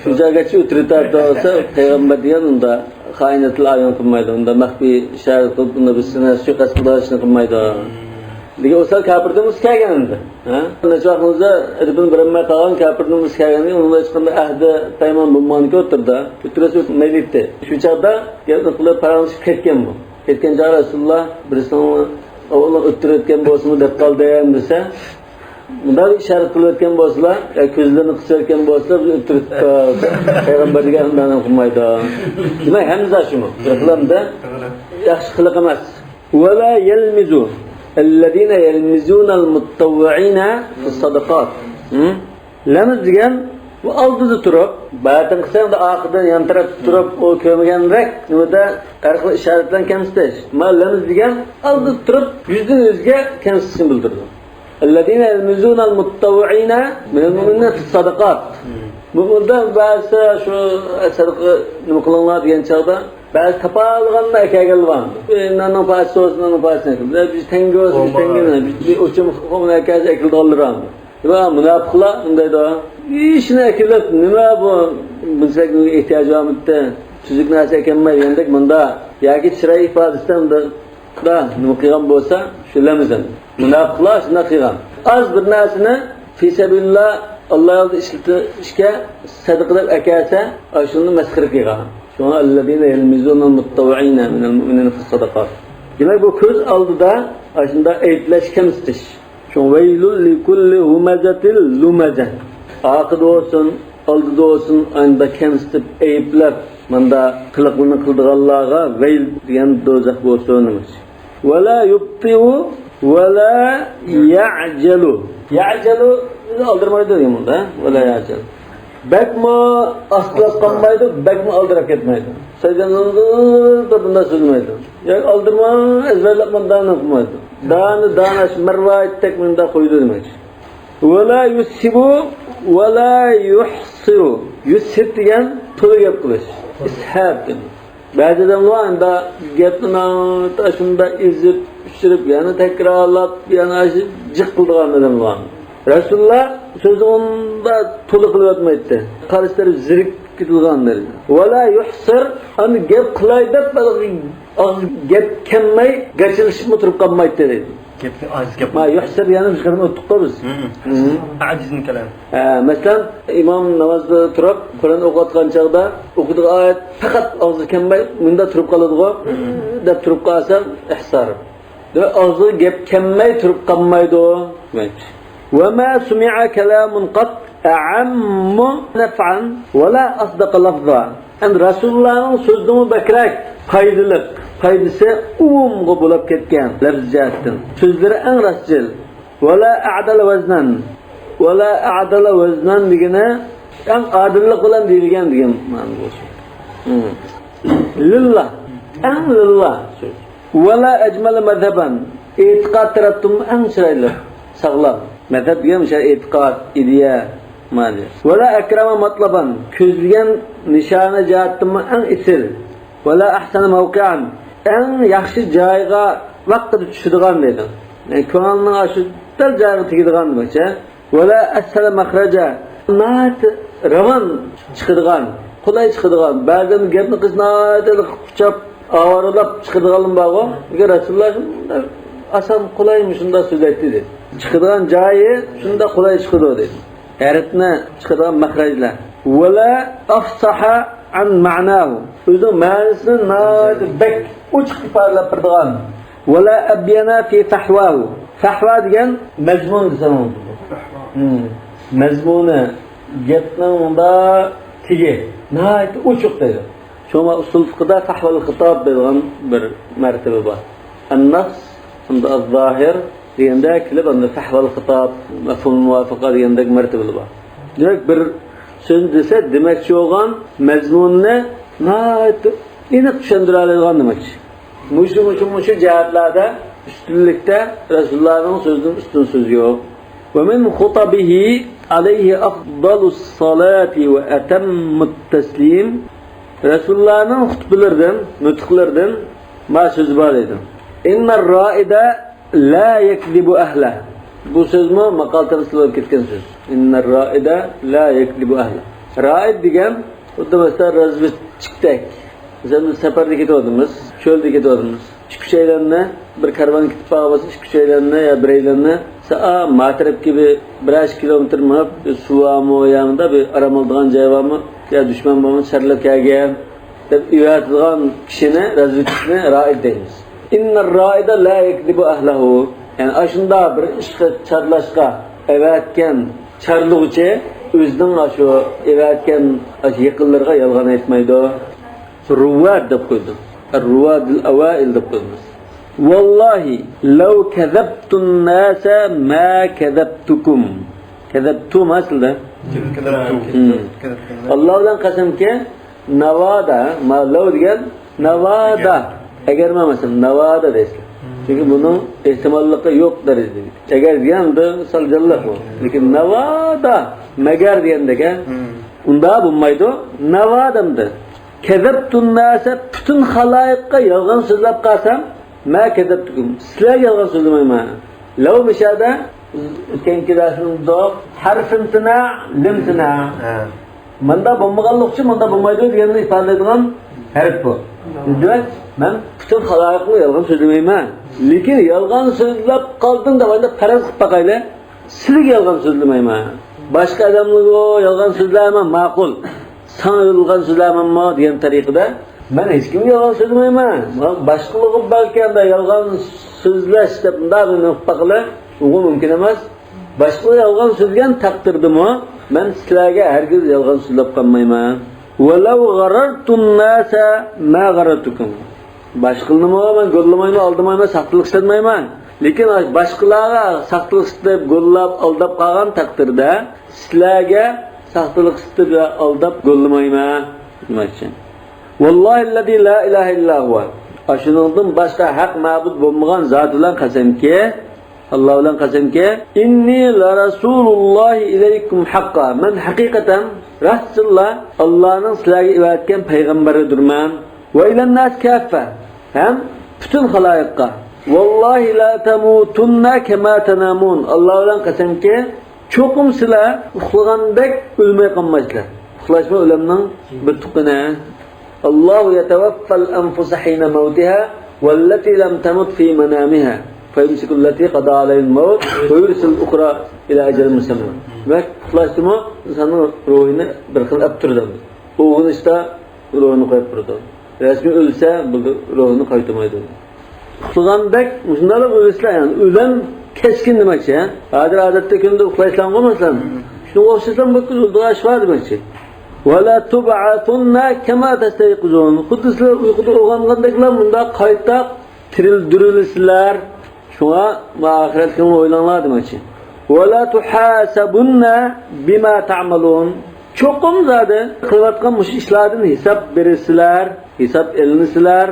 شۇ جايغىچە ئۆتۈرۈۋېتەرتى دېسە، پەيغەمبەر دېگەن ئۇنداق خائىنەتلەر ئايان قىلمايدۇ، ئۇنداق مەخپىي ئىشارەت قىلىپ، ئۇنداق بىر سىنى سۇيىقەست قىلىدىغان ئىشنى قىلمايدۇ. لېكىن ئۇ سەل كاپىردىن بولسا كەلگەن ئەمدى. ھە؟ نەچچە ۋاقىت بولسا ئەدىپىنى بېرەلمەي قالغان كاپىردىن بولسا كەلگەن، ئۇنىڭ ھېچقانداق ئەھدى پەيمان بولمىغانىكەن ئوتتۇرىدا. ئۆتۈرۈۋەتسە مەيلى ئىدى. شۇ چاغدا گەپنى قىلىپ پاراڭلىشىپ كەتكەن بۇ. كەتكەن چاغدا رەسۇلۇللا بىرسىنىڭ ئاۋۋال ئۆتتۈرۈۋەتكەن بولسىمۇ دەپ قالدىم دېسە، مۇنداق ئىشارەت قىلىۋەتكەن بولسىلا، يا كۆزلىرىنى قىسىۋەتكەن بولسىلا، بىز ئۆتتۈرۈپ كېتىپتۇق. پەيغەمبەر دېگەن ئۇنداق قىلمايدۇ. دېمەك، ھەمزە شۇمۇ. بىر قىلامدا ياخشى قىلىق ئەمەس. ولا يلمز الذين يلمزون المطوعين في الصدقات. ھە؟ لەمز دېگەن بۇ ئالدىدا تۇرۇپ، بەتىن قىلسا ئەمدى ئارقىدىن يان تەرەپتە تۇرۇپ، ئۇ كۆرمىگەندەك نېمىدە ھەر خىل ئىشارەت بىلەن كەمسىتىش. ئەمما لەمز دېگەن ئالدىدا تۇرۇپ يۈزدىن يۈزگە كەمسىتىشنى بىلدۈرىدۇ. الذين يلمزون المطوعين من المؤمنين في الصدقات. مۇئمىنلار بەزىسى شۇ سەدىقە نېمە قىلىڭلار دېگەن چاغدا بەزى تاپالىغاننى ئەكەلگەنلەر بار. بىر ناننىڭ پارچىسى بولسا، ناننىڭ پارچىسىنى ئەكەل. بىر تەڭگە بولسا، بىر تەڭگىنى، بىر ئۇچۇم خۇمنى ئەكەلسە ئەكېلىدىغانلار بار. ۋە مۇناپىقلار ئۇندايدۇ. ئىشىنى ئەكېلىپ، نېمە بۇ؟ بۇنچىلىك ئېھتىياجى بارمىدى؟ تۈزۈك نەرسە ئەكەلمەي، يەندەك مۇندا. ياكى چىراي ئىپادىسىدە ئۇنداق نېمە قىلغان بولسا، شۇ لەمزىن. مۇناپىقلار شۇنداق قىلغان. ئاز بىر نەرسىنى فى سەبىلىللا، ئاللا يولىدا ئىشلىتىشكە سەدىقە دەپ ئەكەلسە، ئاشۇنى مەسخىرە قىلغان. شۇڭا الذين يلمزون المطوعين من المؤمنين في الصدقات. دېمەك، بۇ كۆز ئالدىدا ئاشۇنداق ئەيىبلەش، كەمسىتىش. شۇڭا ۋەيلۇل لىكۇللى ھۇمەزەتىل لۇمەزە. ئارقىدا بولسۇن، ئالدىدا بولسۇن، ئانداق كەمسىتىپ، ئەيىبلەپ، ماندا قىلىقلىرىنى قىلىدىغانلارغا ۋەيل دېگەن دوزاخ بولسۇن. ۋەلا يۇبتىئۇ ۋەلا يەئجەلۇ. يەئجەلۇ ئالدىرىمايدۇ دېگەن بۇندا. ۋەلا يەئجەلۇ. بەكمۇ ئاستىلاپ قالمايدۇ، بەكمۇ ئالدىراپ كەتمەيدۇ. سەيدەننىڭ بۇنداق سۆزلىمەيدۇ. ياكى ئالدىرىماي، ئەزبەرلەپ ماندانى قىلمايدۇ. دانە دانە مەرۋايىتتەك مۇنداق قويىدۇ دېمەكچى. ۋەلا يۇسھىبۇ ۋەلا يۇھسىرۇ. يۇسھىب دېگەن تولا گەپ قىلىش. ئىسھاب دېگەن. بەزى ئادەملەر ئەمدى گەپنى ئاشۇنداق ئېزىپ، ئۇچۇرۇپ، يەنە تەكرارلاپ، يەنە ئاشۇ جىق قىلىدىغان ئادەملەر. رەسۇلۇللا سۆزنى ئۇنداق تولا قىلىۋەتمەيتتى. قارشى تەرەپ زېرىكىپ كېتىدىغان دەرىجىدە. ۋەلا يۇھسىر، ئەمدى گەپ قىلاي دەپ، ئاغزىغا گەپ كەلمەي، گاچىلىشىپمۇ تۇرۇپ قالمايتتى دەيدۇ. گەپنى ئاز گەپ. ما يۇھسىر، يەنە بىر قېتىم ئوتتۇق بىز. ھە. ئاجىزنىڭ كالامى. ھە، مەسىلەن، ئىمام نامازدا تۇرۇپ، قۇرئان ئوقۇۋاتقان چاغدا ئوقۇيدىغان ئايەت پەقەت ئاغزىغا كەلمەي، مۇنداق تۇرۇپ قالىدىغۇ، دەپ تۇرۇپ قالسا، ئىھسار. دېمەك، ئاغزىغا گەپ كەلمەي تۇرۇپ قالمايدۇ. دېمەك. وما سمع كلام قط أعم نفعا ولا أصدق لفظا. ئەمدى رەسۇلۇللانىڭ سۆزىدىنمۇ بەكرەك پايدىلىق، پايدىسى ئومۇمغا بولاپ كەتكەن لەپزى جەھەتتىن. سۆزلىرى ئەڭ راستچىل. ۋەلا ئەئدەلە ۋەزنەن. ۋەلا ئەئدەلە ۋەزنەن دېگىنى ئەڭ ئادىللىق بىلەن دېيىلگەن دېگەن مەنىدە بولسۇن. لىللا. ئەڭ لىللا سۆز. ۋەلا ئەجمەلە مەزھەبەن. ئېتىقاد تەرەپتىنمۇ ئەڭ چىرايلىق، ساغلام. مەزھەب دېگەن مۇشۇ ئېتىقاد، ئىدىيە مەنىسى. ۋەلا ئەكرەمە مەتلەبەن. كۆزلىگەن نىشانى جەھەتتىنمۇ ئەڭ ئېسىل. ۋەلا ئەھسەنە مەۋقىئەن. ئەڭ ياخشى جايغا ۋاقتىدا چۈشىدىغان دەيدۇ. يەنى كۆڭۈلنىڭ ئاشۇ دەل جايىغا تېگىدىغان دېمەكچى. ۋەلا ئەسھەلە مەخرەجە. ناھايىتى راۋان چىقىدىغان، قولاي چىقىدىغان. بەزىدە گەپنى قىلسا ناھايىتى قۇچاپ، ئاۋارىلاپ چىقىدىغانلىرى بارغۇ. لېكىن رەسۇلۇللا شۇنداق ئاسان، قولاي مۇشۇنداق سۆزلەيتتى دېدى. چىقىدىغان جايى شۇنداق قولاي چىقىدۇ دېدى. ھەرپنى چىقىدىغان مەخرەجلەر. ۋەلا ئەفسەھە ئەن مەناھۇ. ئۆزىنىڭ مەنىسىنى ناھايىتى بەك ئوچۇق ئىپادىلەپ بېرىدىغان. ۋەلا ئەبيەنە فى فەھۋاھۇ. فەھۋا دېگەن مەزمۇن دېسەڭ بولىدۇ. مەزمۇنى، گەپنىڭ مۇنداق تېگى ناھايىتى ئوچۇق دەيدۇ. شۇڭا ئۇسۇل فىقىدا فەھۋەل خىتاب دەيدىغان بىر مەرتىۋە بار. ئەننەس، ئەمدى ئەززاھىر دېگەندە كېلىپ، ئەمدى فەھۋەل خىتاب، مەفھۇمۇل مۇۋاپىقە دېگەندەك مەرتىۋىلەر بار. دېمەك، بىر سۆزنى دېسە، دېمەكچى بولغان مەزمۇنىنى ناھايىتى ئېنىق چۈشەندۈرەلەيدىغان دېمەكچى. مۇشۇ، مۇشۇ، مۇشۇ جەھەتلەردە ئۈستۈنلۈكتە رەسۇلۇللانىڭ سۆزىدىن ئۈستۈن سۆز يوق. ومن خطبه عليه أفضل الصلاة وأتم التسليم. رەسۇلۇللانىڭ خۇتبىلىرىدىن، نۇتۇقلىرىدىن ما سۆز بار دەيدۇ. إن الرائد لا يكذب أهله. بۇ سۆزمۇ ماقال تەمسىل بولۇپ كەتكەن سۆز. إن الرائد لا يكذب أهله. رائىد دېگەن خۇددى مەسىلەن رازۋېدچىكتەك. مەسىلەن، بىز سەپەردە كېتىۋاتىمىز، چۆلدە كېتىۋاتىمىز. ئىككى ئۈچەيلەننى، بىر كارۋان كېتىپ بارغان بولسا، ئىككى ئۈچەيلەننى يا بىرەيلەننى، سا-، ئا، ما تەرەپكە بىر، بىرەر كىلومېتىر مېڭىپ، سۇ بارمۇ، يا مۇندا بىر ئارام ئالىدىغان جاي بارمۇ، يا دۈشمەن بارمۇ، چارلاپ كەلگەن دەپ ئېۋەتىدىغان كىشىنى، رازۋېدچىكنى رائىد دەيمىز. إن الرائد لا يكذب أهله. يەنى ئاشۇنداق بىر ئىشقا چارلاشقا ئەۋەتكەن چارلىغۇچى ئۆزىنىڭ ئاشۇ ئەۋەتكەن ئاشۇ يېقىنلىرىغا يالغان ئېيتمايدۇ. رواد دەپ قويدۇ. الرواد الأوائل دەپ قويدۇ. والله لو كذبت الناس ما كذبتكم. كذبتم ئەسلىدە. كذبتم. ئاللا بىلەن قەسەمكى، ناۋادا، ما لەۋ دېگەن ناۋادا. ئەگەر. ئەگەر مەن مەسىلەن، ناۋادا دەيسىلەر. چۈنكى بۇنىڭ ئېھتىماللىقى يوق دەرىجىدە. ئەگەر دېگەن ئەمدى سەل جانلىق بۇ. لېكىن ناۋادا، مەگەر دېگەندەك، ھە؟ ئۇنداق بولمايدۇ. ناۋادامدى. كذبت الناس، پۈتۈن خالايىققا يالغان سۆزلەپ قالسام، ما كذبتكم، سىلەرگە يالغان سۆزلىمەيمەن. لو مىشەدە، ئۆتكەنكى دەرسىمىزدە حرف امتناع، لامتناع. ھە. ماندا بولمىغانلىقى ئۈچۈن ماندا بولمايدۇ دېگەننى ئىپادىلەيدىغان ھەرپ بۇ. دېمەك، مەن پۈتۈن خالايىققا يالغان سۆزلىمەيمەن. لېكىن يالغان سۆزلەپ قالدىم دەپ ئانداق پەرەز قىلىپ باقايلى. سىلىگە يالغان سۆزلىمەيمەن. باشقا ئادەملەرگە يالغان سۆزلەيمەن، ماقۇل. ساڭا يالغان سۆزلەيمەنمۇ دېگەن تەرىقىدە، مەن ھېچكىمگە يالغان سۆزلىمەيمەن. باشقىلارغا بەلكى ئانداق يالغان سۆزلەش دەپ مۇنداق مېنى قىلىپ باققىلى، ئۇغۇ مۇمكىن ئەمەس. باشقىلار يالغان سۆزلىگەن تەقدىردىمۇ، مەن سىلەرگە ھەرگىز يالغان سۆزلەپ قالمايمەن. ولو غررت الناس ما غررتكم. باشقىلىرنىمۇ مەن گوللىمايمەن، ئالدىمايمەن، ساختىلىق ئىشلەتمەيمەن. لېكىن باشقىلارغا ساختىلىق ئىشلىتىپ، گوللاپ، ئالداپ قالغان تەقدىردە، سىلەرگە ساختىلىق ئىشلىتىپ ۋە ئالداپ گوللىمايمەن دېمەكچى. والله الذي لا إله إلا هو. ئاشۇنىڭدىن باشقا ھەق مەبۇد بولمىغان زات بىلەن قەسەمكى، ئاللا بىلەن قەسەمكى، إني لرسول الله إليكم حقا. مەن ھەقىقەتەن راستتىنلا ئاللانىڭ سىلەرگە ئەۋەتكەن پەيغەمبىرىدۇرمەن. وإلى الناس كافة. ھەم پۈتۈن خالايىققا. والله لتموتن كما تنامون. ئاللا بىلەن قەسەمكى، چوقۇم سىلەر ئۇخلىغاندەك ئۆلمەي قالمايسىلەر. ئۇخلاشمۇ ئۆلۈمنىڭ بىر تۇققىنى. الله يتوفى الأنفس حين موتها والتي لم تمت في منامها فيمسك التي قضى عليها الموت ويرسل الأخرى إلى أجل مسمى. دېمەك، ئۇخلاشتىمۇ ئىنساننىڭ روھىنى بىر خىل ئەپ تۇرىدۇ. ئويغىنىشتا روھىنى قويۇپ تۇرىدۇ. رەسمىي ئۆلسە، بۇ روھىنى قايتۇرمايدۇ. ئۇخلىغاندەك مۇشۇنداقلا ئۆلىسىلەر، يەنى ئۆلۈم كەسكىن دېمەكچى، ھە؟ ھازىر ئادەتتە كۈندە ئۇخلايسىلەرغۇ، مەسىلەن. شۇنىڭغا ئوخشاشلا بۇ كۈن ئۆلىدىغان ئىش بار دېمەكچى. ولا تبعثن كما تستيقظون. خۇددى سىلەر ئۇيقۇدا ئويغانغاندەكلا مۇنداق قايتا تىرىلدۈرۈلىسىلەر. شۇڭا ما ئاخىرەتكىمۇ ئويلاڭلار دېمەكچى. ولا تحاسبن بما تعملون. چوقۇم زادى قىلىۋاتقان مۇشۇ ئىشلاردىن ھېساب بېرىسىلەر، ھېساب ئېلىنىسىلەر.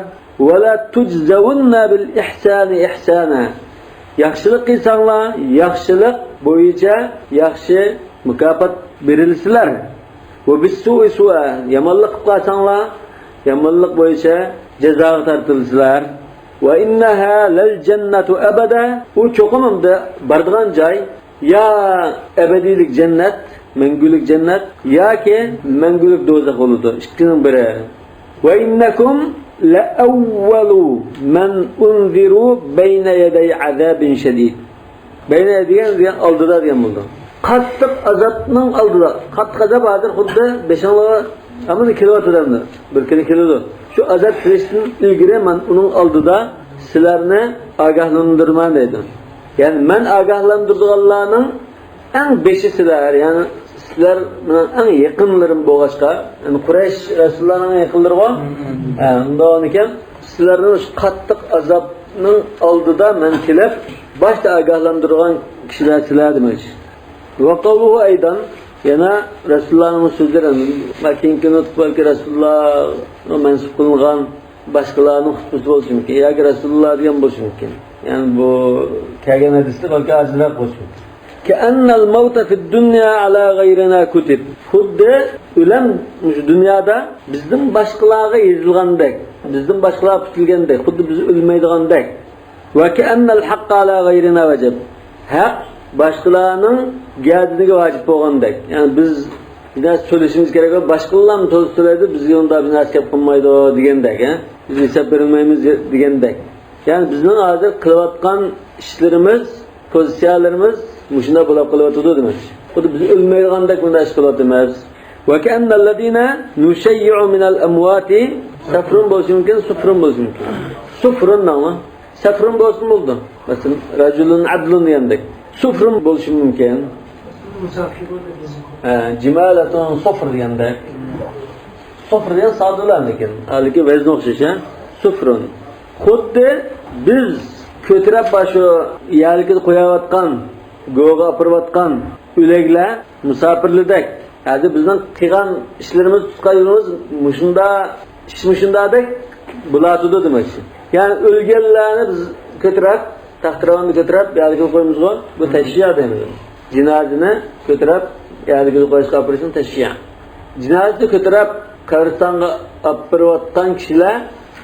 ولا تجزون بالإحسان إحسانا. ياخشىلىق قىلساڭلار، ياخشىلىق بويىچە ياخشى مۇكاپات بېرىلىسىلەر. وبالسوء سوءا. يامانلىق قىلىپ قالساڭلار، يامانلىق بويىچە جازاغا تارتىلىسىلەر. وإنها للجنة أبدا. ئۇ چوقۇم ئەمدى بارىدىغان جاي يا ئەبەدىيلىك جەننەت، مەڭگۈلۈك جەننەت ياكى مەڭگۈلۈك دوزاخ بولىدۇ. ئىككىنىڭ بىرى. وإنكم لأول من أنذر بين يدي عذاب شديد. بەينە دېگەن، دېگەن ئالدىدا دېگەن بولىدۇ. قاتتىق ئازابنىڭ ئالدىدا. قاتتىق ئازاب ھازىر خۇددى بېشىڭلارغا ھەممىنى كېلىۋاتىدۇ ئەمدى. بىر كۈنى كېلىدۇ. شۇ ئازاب كېلىشتىن ئىلگىرى مەن ئۇنىڭ ئالدىدا سىلەرنى ئاگاھلاندۇرىمەن دەيدۇ. يەنى مەن ئاگاھلاندۇرىدىغانلارنىڭ ئەڭ بېشى سىلەر، يەنى سىلەر مېنىڭ ئەڭ يېقىنلىرىم بولغاچقا، يەنى قۇرەيش رەسۇلۇللانىڭ يېقىنلىرىغۇ. ھە، ئۇنداق ئىكەن، سىلەرنى شۇ قاتتىق ئازابنىڭ ئالدىدا مەن كېلىپ، باشتا ئاگاھلاندۇرغان كىشىلەر سىلەر دېمەكچى. وقوله أيضا، يەنە رەسۇلۇللانىڭ سۆزلىرى، كېيىنكى نۇتۇق بەلكى رەسۇلۇللاغا مەنسۇپ قىلىنغان باشقىلارنىڭ خۇتبىسى بولۇشى مۇمكىن ياكى رەسۇلۇللا دېگەن بولۇشى مۇمكىن. يەنى بۇ كەلگەن ھەدىستە بەلكى ئاجىزراق بولۇشى مۇمكىن. كأن الموت في الدنيا على غيرنا كتب. خۇددى ئۆلۈم مۇشۇ دۇنيادا بىزدىن باشقىلارغا يېزىلغاندەك، بىزدىن باشقىلارغا پۈتۈلگەندەك، خۇددى بىز ئۆلمەيدىغاندەك. وكأن الحق على غيرنا وجب. ھەق باشقىلارنىڭ گەدىنىگە ۋاجىپ بولغاندەك. يەنى بىز بىر نەرسە تۆلىشىمىز كېرەك، باشقىلارمۇ تۆلىسە تۆلەيدۇ، بىزگە ئۇنداق بىر نەرسە گەپ قىلمايدۇ دېگەندەك، ھە؟ بىز ھېساب بېرىلمەيمىز دېگەندەك. يەنى بىزنىڭ ھازىر قىلىۋاتقان ئىشلىرىمىز، پوزىتسىيەلىرىمىز مۇشۇنداق بولاپ قېلىۋاتىدۇ دېمەكچى. خۇددى بىز ئۆلمەيدىغاندەك بۇنداق ئىش قىلىۋاتىمىز. وكأن الذين نشيع من الأموات، سەفرون بولۇشى مۇمكىن، سۇفرون بولۇشى مۇمكىن. سۇفرون دەڭلار. سەفرون بولسىمۇ بولىدۇ. مەسىلەن، رەجۇلۇن ئەدلۇن دېگەندەك. سۇفرون بولۇشى مۇمكىن. ھە، جىمالەتۇن سۇفر دېگەندەك. سۇفر دېگەن سادىلار لېكىن. ھالبۇكى ۋەزنى ئوخشاش، ھە؟ سۇفرون. خۇددى بىز كۆتۈرۈپ شۇ يەرلىكىدە قويۇۋاتقان، گوۋۇغا ئاپىرىۋاتقان ئۆلەكلەر مۇساپىرلىرىدەك. ھازىر بىزنىڭ قىلغان ئىشلىرىمىز، تۇتقان يولىمىز مۇشۇنداق، ئىش مۇشۇنداقدەك بولاتىدۇ دېمەكچى. يەنى ئۆلگەنلەرنى بىز كۆتۈرۈپ، تەختىراۋاندا كۆتۈرۈپ، يەرگە قويىمىزغۇ، بۇ تەشيىئ دەيمىز. جىنازىنى كۆتۈرۈپ، يەرگە قويۇشقا ئاپىرىشنى تەشيىئ. جىنازىنى كۆتۈرۈپ، قەبرىستانغا ئاپىرىۋاتقان كىشىلەر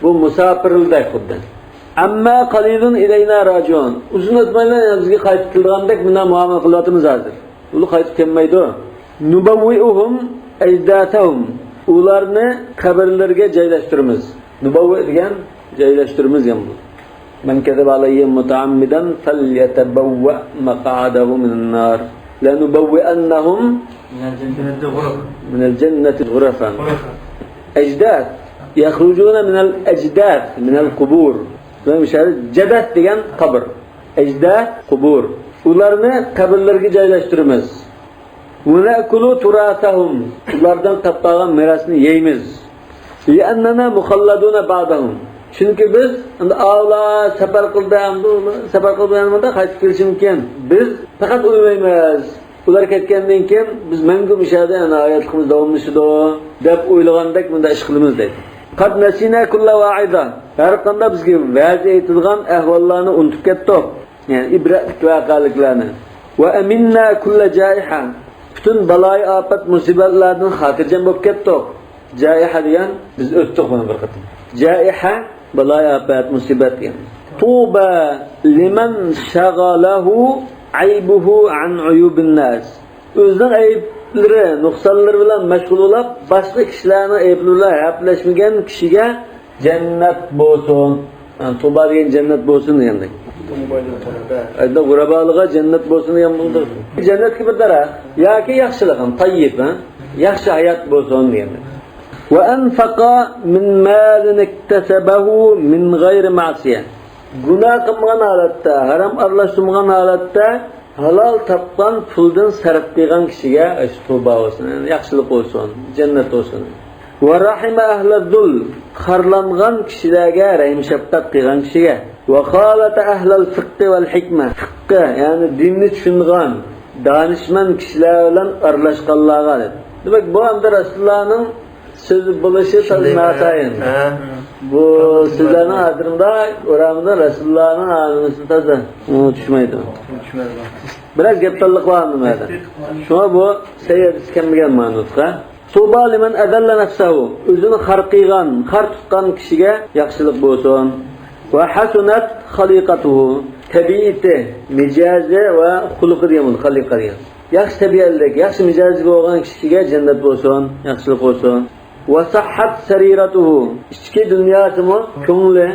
بۇ مۇساپىردەك خۇددى. ئەمما قەلىلۇن ئىلەينا راجىئۇن. ئۇزۇن ئۆتمەيلا يەنە بىزگە قايتىپ كېلىدىغاندەك مۇنداق مۇئامىلە قىلىۋاتىمىز ھازىر. ئۇلار قايتىپ كەلمەيدۇ. نۇبەۋۋىئۇھۇم ئەجداسەھۇم. ئۇلارنى قەبرىلىرىگە جايلاشتۇرىمىز. نۇبەۋۋىئ دېگەن جايلاشتۇرىمىز دېگەن بۇ. من كذب علي متعمدا فليتبوأ مقعده من النار. لنبوئنهم من الجنة غرفا. من الجنة غرفا. ئەجداس. يخرجون من الأجداث، من القبور. جەدەس دېگەن قەبرە. ئەجداس، قۇبۇر. ئۇلارنى قەبرىلىرىگە جايلاشتۇرىمىز. ونأكل تراثهم. ئۇلاردىن تاپقان مىراسنى يەيمىز. لأننا مخلدون بعدهم. چۈنكى بىز ئەمدى ئاۋۇلار سەپەر قىلدى، ئەمدى ئۇلار سەپەر قىلدى، يەنە مۇنداق قايتىپ كېلىشى مۇمكىن. بىز پەقەت ئويلايمىز، ئۇلار كەتكەندىن كېيىن بىز مەڭگۈ مۇشۇ يەردە يەنە ھاياتلىقىمىز داۋاملىشىدۇ دەپ ئويلىغاندەك مۇنداق ئىش قىلىمىز دەيدۇ. قد نسينا كل واعظة. ھەر قانداق بىزگە ۋەز ئېيتىدىغان ئەھۋاللارنى ئۇنتۇپ كەتتۇق. يەنى ئىبرەتلىك ۋەقەلىكلەرنى. وأمنا كل جائحة. پۈتۈن بالايىئاپەت مۇسىبەتلەردىن خاتىرجەم بولۇپ كەتتۇق. جائىھە دېگەن، بىز ئۆتتۇق بۇنى بىر قېتىم. جائىھە، بالايىئاپەت، مۇسىبەت دېگەن. طوبى لمن شغله عيبه عن عيوب الناس. ئۆزىنىڭ ئەيىبلىرى، نۇقسانلىرى بىلەن مەشغۇل بولۇپ، باشقا كىشىلەرنىڭ ئەيىبلىرى بىلەن ھەپىلەشمىگەن كىشىگە جەننەت بولسۇن. ھە، توبا دېگەن جەننەت بولسۇن دېگەندەك. ئەمدى غۇرابالىغا جەننەت بولسۇن دېگەن بولدى. جەننەتكە بىر دەرەخ ياكى ياخشىلىق، تەييىب، ھە؟ ياخشى ھايات بولسۇن دېگەندەك. وأنفق من مال اكتسبه من غير معصية. گۇناھ قىلمىغان ھالەتتە، ھارام ئارىلاشتۇرمىغان ھالەتتە ھالال تاپقان پۇلدىن سەرپ قىلغان كىشىگە ئاشۇ توبا بولسۇن، ياخشىلىق بولسۇن، جەننەت بولسۇن. ورحم أهل الذل، خارلانغان كىشىلەرگە رەھىم شەپقەت قىلغان كىشىگە. وخالط أهل الفقه والحكمة، فىققە، يەنى دىننى چۈشىنىدىغان، دانىشمەن كىشىلەر بىلەن ئارىلاشقانلارغا دېدى. دېمەك، بۇ ئەمدى رەسۇلۇللانىڭ سۆزى بولۇشى تازا ناتايىن. ھە. بۇ سىلەرنىڭ ھازىرمۇدا ئورامىدا رەسۇلۇللانىڭ ئانىمىسى تازا. ئۇ چۈشمەيدۇ. چۈشمەيدۇ. بىراز گەپدانلىق بار ئەمدى بۇ يەردە. شۇڭا بۇ سەھىھ ھەدىسكە كەلمىگەن مانا نۇتقا. طوبى لمن أذل نفسه. ئۆزىنى خار قىلغان، خار تۇتقان كىشىگە ياخشىلىق بولسۇن. وحسنت خليقته. تەبىئىتى، مىجەزى ۋە خۇلقى دېگەن بولدى، خەلىقە دېگەن. ياخشى تەبىئەتلىك، ياخشى مىجەزى بولغان كىشىگە جەننەت بولسۇن، ياخشىلىق بولسۇن. وصحت سريرته، ئىچكى دۇنياسىمۇ، كۆڭلى،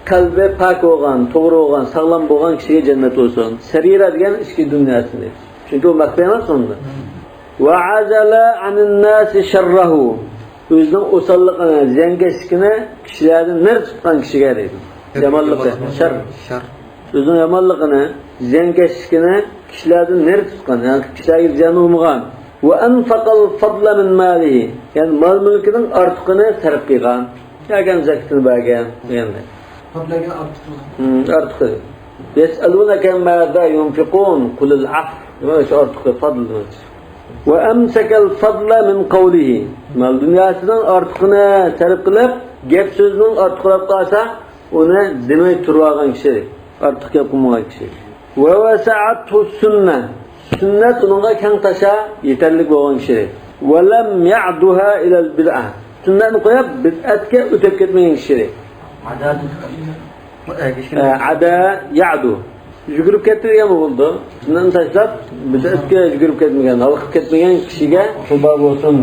قەلبى پاك بولغان، توغرا بولغان، ساغلام بولغان كىشىگە جەننەت بولسۇن. سەرىرە دېگەن ئىچكى دۇنياسىنى. چۈنكى ئۇ مەخپىي ئەمەس ئۇندا. وعزل عن الناس شره، ئۆزىنىڭ ئوساللىقىنى، زىيانكەشلىكىنى كىشىلەردىن نېرى تۇتقان كىشىگە دەيدۇ. يامانلىقى، شەر. شەر. ئۆزىنىڭ يامانلىقىنى، زىيانكەشلىكىنى كىشىلەردىن نېرى تۇتقان، يەنى كىشىلەرگە زىيان ئۇرمىغان. وأنفق الفضل من ماله، يەنى مال-مۈلكىنىڭ ئارتۇقىنى سەرپ قىلغان، ياكى زەكىتىنى بەرگەن دېگەندەك. فضل دېگەن ئارتۇقلۇق. ھىم، ئارتۇقى. يسألونك ماذا ينفقون قل العفو. دېمەك، شۇ ئارتۇقى، فضل دېمەك. وأمسك الفضل من قوله. مال-دۇنياسىنىڭ ئارتۇقىنى سەرپ قىلىپ، گەپ-سۆزنىڭ ئارتۇقراپ قالسا، ئۇنى دېمەي تۇرۇۋالغان كىشى، ئارتۇق گەپ قىلمىغان كىشى. ووسعته السنة، سۈننەت ئۇنىڭغا كەڭ تاشا يېتەرلىك بولغان كىشى. ولم يعدها إلى البدعة، سۈننەتنى قويۇپ، بىدئەتكە ئۆتۈپ كەتمىگەن كىشى. ئە، ئەدە يەدۇ. يۈگۈرۈپ كەتتى دېگەن بولىدۇ. سۈننەتنى تاشلاپ، بىدئەتكە يۈگۈرۈپ كەتمىگەن، ھالقىپ كەتمىگەن كىشىگە توبا بولسۇن.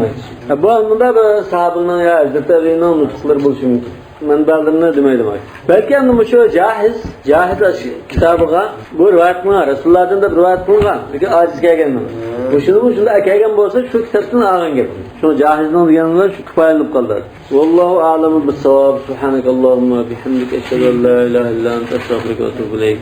ئە، بۇ مۇندا بىر ساھابىنىڭ يا ھەزرىتى ئەلىنىڭ نۇتۇقلىرى بولۇشى مۇمكىن. مەنبەلىرىنى دېمەيدۇ. بەلكى ئەمدى مۇشۇ جاھىز، جاھىز كىتابىغا بۇ رىۋايەت قىلغان، رەسۇلۇللادىن دەپ رىۋايەت قىلغان، لېكىن ئاجىز كەلگەن. مۇشۇنى مۇشۇنداق ئەكەلگەن بولسا، شۇ كىتابتىن ئالغان گەپ. شۇ جاھىزنىڭ دېگەنلەر شۇ كىپايىلىنىپ قالدى. والله أعلم بالصواب. سبحانك اللهم وبحمدك، أشهد أن لا إله إلا أنت، أستغفرك وأتوب إليك.